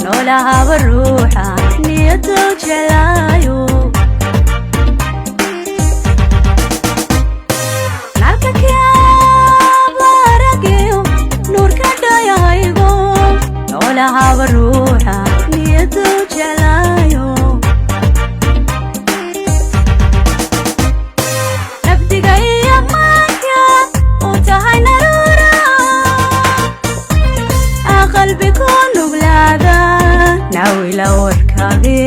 Noolahaba ruuxa niyadou jeclaayo, nalka kaaba aragiyo nuurka dhayahaygo. Noolahaba ruuxa niyadou jeclaayo, nabdiga iyo maanka u tahay naruura, qalbi ku nuglaada nawila warkaage.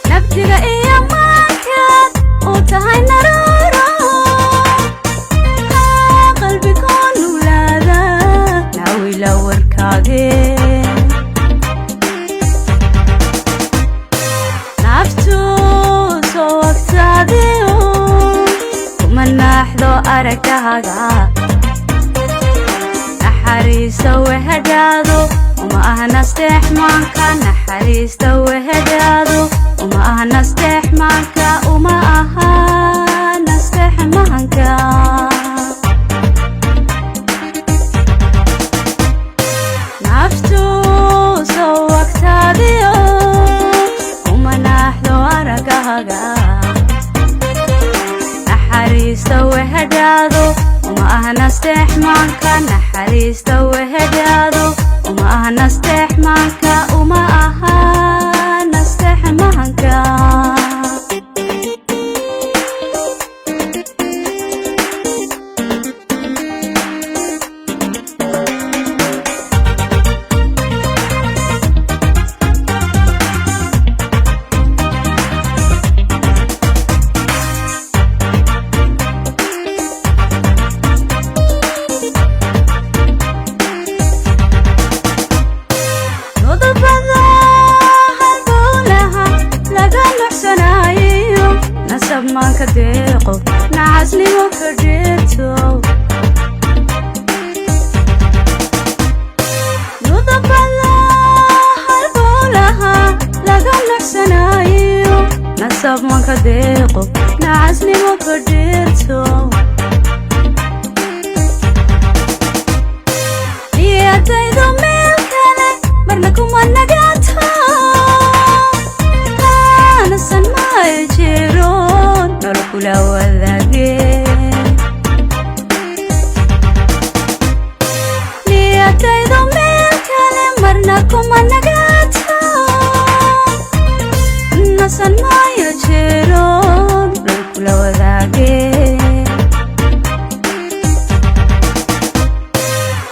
Nabdiga iyo maankaad u tahay naruuro, qalbi ku nuglaada nawila warkaage. Naftu soo agtaadiyo kuma naaxdo araggahaga, naxariista wehedhaado uma aha nasteexmaanka, naxariista wehedhaado uma aha nasteexmaanka, uma aha nasteexmaanka. Naftu soo agtaadiyo kuma naaxdo araggahaga, naxariista wehedhaado uma aha nasteexmaanka, naxariista wehedhaado uma aha nasteexmaanka, uma aha nasteexmaanka. Nudubada halbowlaha laga nuxsanaayo, nasab maanka deeqo nacasnimo ka dheerto. Nudubada halbowlaha laga nuxsanaayo, nasab maanka deeqo nacasnimo ka dheerto. Niyadaydu meel kale marna kuma nagaato, nasan maayo jiro nolol kula wadaage. Niyadaydu meel kale marna kuma nagaato, nasan maayo jiro nolol kula wadaage.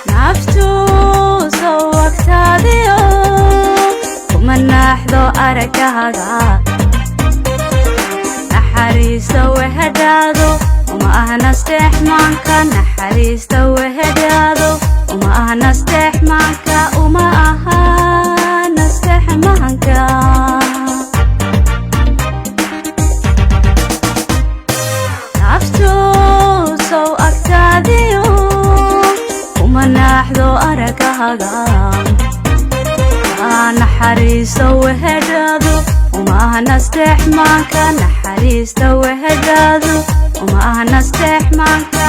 Naftu soo agtaadiyo kuma naaxdo araggahaga, naxariista wehedhaado uma aha nasteexmaanka, naxariista wehedhaado uma aha nasteexmaanka, uma aha nasteexmaanka. Naftu soo agtaadiyo kuma naaxdo araggahaga, naxariista wehedhaado uma aha nasteexmaanka, naxariista wehedhaado uma aha nasteexmaanka.